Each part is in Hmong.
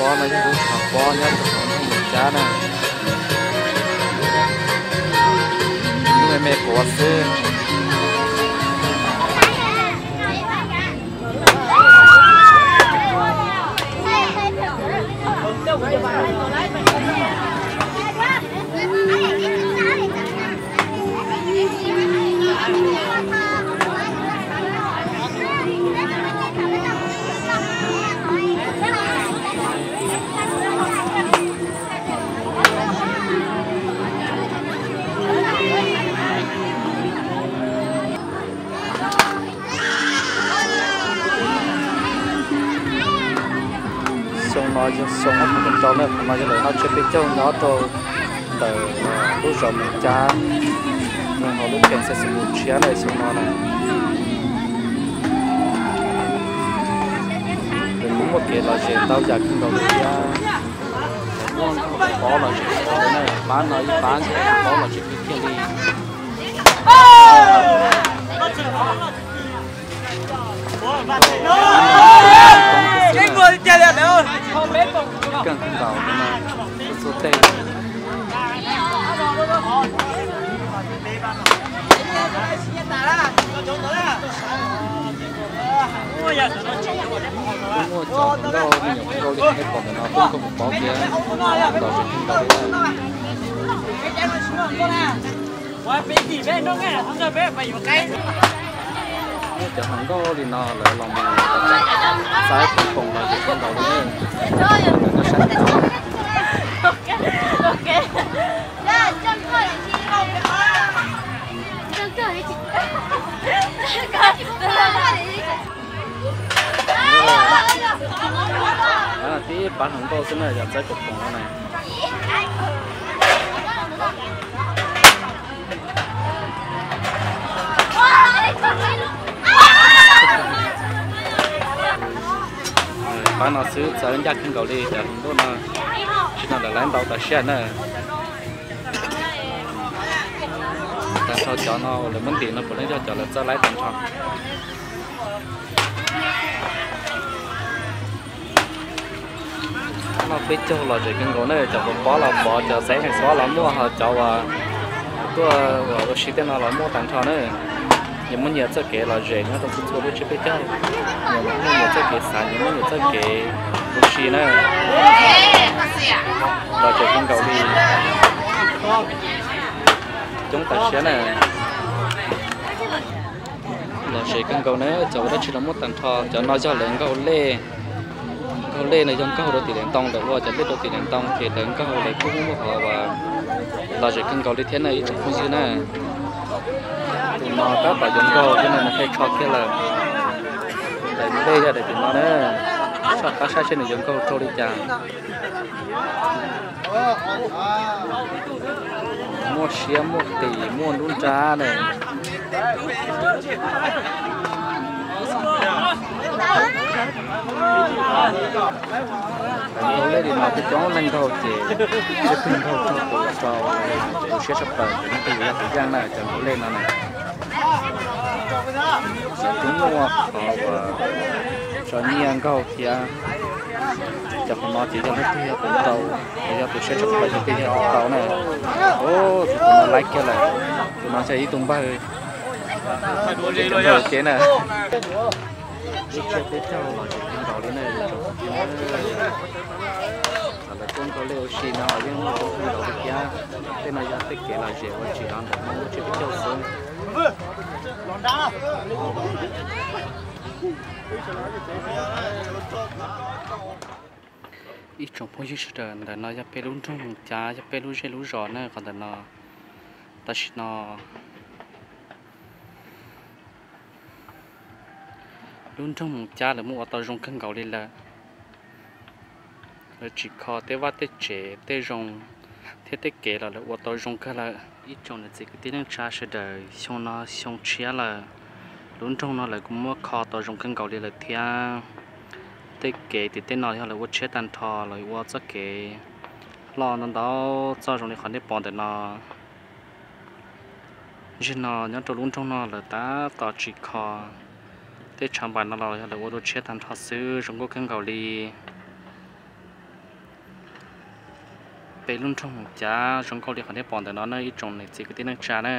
Pob no yog lub tshav pob nyob rau hauv nroog Moos Cab na. Lub me me quav xwb. Xyoo no yog xyoo ob phav nees nkaum rau na, qhov no yog lawv noj tsiab peb caug nyob rau ntawm lub zos Moos Cab, nyob hauv lub xeev Xais Xais Mus tshiab na xyoo no na. Lawv kuj muaj kev lom zem ntau yam kawg nkaus li thiab. Lawv muaj nkauj pob lom zem kawg nkaus li na, pab no ib pab nkauj pob lom zem kawg kiag li. Kawg nkaus li no, txhua txhua teg. Kuj muaj cov hluas nkauj me nyuam kawg nkaus li nej pom ntawm no, kuj nkauj mus pov kiag, lom zem kawg nkaus li na. Cov hluas nkauj li no lawv los mus txais poom lom zem kawg nkaus li na. Nkauj sab ntawm no. Tib pab hluas nkauj xwb na, yog txais poom no na. Pab no xwb txawv ncaj kawg nkaus li cov hluas nkauj no, tsis no lawv laib ntau tas siab na. Tag nrho cov no uas lawv muab ntim no puav leej yog cov lawv txawj laib tag nrho. Noj peb caug lom zem kawg nkaus na, cov quav pob los pov, cov xaiv heev xob los muaj, ho cov uas tuaj uas ua si tej no los muaj tag nrho na. Nyias muaj nyias txoj kev lom zem nyob rau txhua txhua lub tsiab peb caug, nyias muaj nyias txoj kev xav, nyias muaj nyias txoj kev ua si na. Lom zem kawg nkaus li, coob tas siab na. Lom zem kawg nkaus na, cov ua dab tsi los muaj tag nrho. Cov no yog lawv nkaug lej. Nkaug lej no yog nkaug rau tim daim ntoo, lawv ua cov lej rau tim daim ntoo ces lawv nkaug lawv kuj muaj qhov uas lom zem kawg nkaus li thiab na ib tsoom phooj ywg na. Tus no tab tom yuav nkaug thiab no, nws qhia tsho kiag lawm. Daim lej yog daim tim no na, soj qab saib seb nws yuav nkaug raug li cas. Muaj siab muaj qis muaj nruab nrab na. Cov nkaug lej li no kuj coob leej nkaug ces leej twg nkaug raug tus tau, ces tu siab tshaj plaws ces leej twg yuav yog tus yeej na cov nkaug lej no na. Ces kuj muaj qhov uas tso nyiaj nkaug thiab. Cov qhov no ces yog leej twg yog tus tau, ces yog tus siab tshaj plaws ces leej twg yog tus tau na. Ub, tus no laib kiag lawm, tus no yog ib tug npawg, tus npawg ua ke na. Ib tsoom peb caug los zem kawg nkaus li na. Thaum lawv tuaj nkaug lej ua si no los yeej muaj coob kawg nkaus li thiab. Tej no yog tej kev lom zem uas tsim los ntawm Hmoob lub tsiab peb caug xwb. Ib tsoom phooj ywg sawv daws, ntawm no yog peb lub nroog Moos Cab, yog peb lub zej lub zos na qhov ntawm no. Tam sim no lub nroog Moos Cab lawv muab ua tau zoo kawg nkaus li lawm. Lawv tsim kho tej vaj tej tsev tej zoo thiab tej kev los lawv ua tau zoo kawg lawm. Ib tsoom niam txiv kwv tij neej tsa sawv daws, xyoo no xyoo tshiab lawm, lub nroog no lawv kuj muab kho tau zoo kawg nkaus li lawm thiab. Tej kev tim tej no yog lawv ua tshiab tag nrho, lawv ua txoj kev loj ntau ntau txoj zoo li qhov nej pom ntawm no. Zaum no nyob rau lub nroog no lawv tab tom tsim kho tej tshav npais no los yog lawv ua dua tshiab tag nrho xwb, zoo nkauj kawg nkaus li. Peb lub nroog Mus Cav zoo nkauj li qhov nej pom ntawm no na ib tsoom niam txiv kwv tij neej tsa na.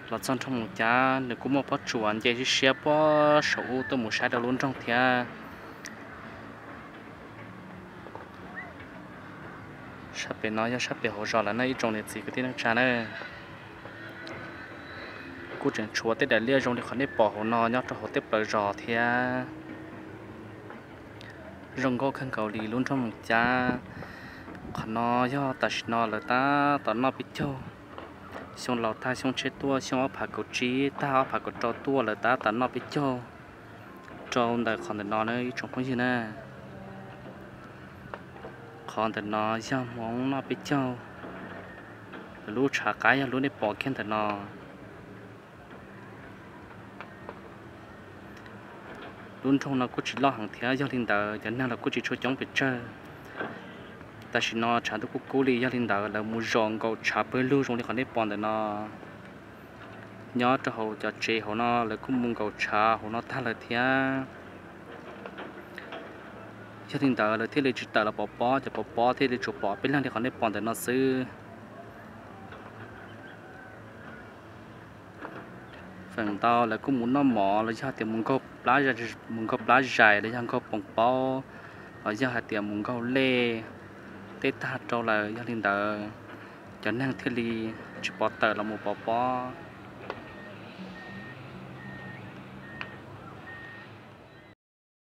Los txog nroog Mus Cav nws kuj muaj pob tsuas nce siab siab puag saum ub tuaj mus saib rau lub nroog thiab. Sab pem no yog sab pem hauv zos lawm na ib tsoom niam txiv kwv tij neej tsa na. Kuj tseem tshuav tej daim liaj zoo li qhov nej pom hauv no nyob rau hauv tej plawv zos thiab. Zoo nkauj kawg nkaus li lub nroog Mus Cav. Qhov no yog tam sim no lawv tab tom noj peb caug. Xyoo laus tag xyoo tshiab tuaj, xyoo ob phav kaum tsib tag ob phav kaum rau tuaj lawv tab tom noj peb caug rau ntawm qhov ntawm no na ib tsoom phooj ywg na. Qhov ntawm no yog Hmoob noj peb caug. Lawv lub tshav qab yog lub nej pom kiag ntawm no. Lub nroog no kuj tsis loj heev thiab, yog li ntawd cov neeg los kuj tsis tshua coob pes tsawg. Tam sim no tshav ntuj kuj kub li, yog li ntawd lawv mus zom nkaus tshav pawg lug zoo li qhov nej pom ntawm no. Nyob rau hauv cov tsev hauv no lawv kuj mus nkaus tshav hauv no tag lawm thiab. Yog li ntawd lawv thiaj li tsis tawm los pov pob, cov pov pob thiaj li tsuas pom peb leeg li qhov nej pom ntawm no xwb. Feem ntau lawv kuj mus noj mov los yog hais tias mus nkaug plab zais los yog nkaug poos paub, los yog hais tias mus nkaug lej tej tag rau lawm, yog li ntawd cov neeg thiaj li tsis pom tawm los mus pov pob.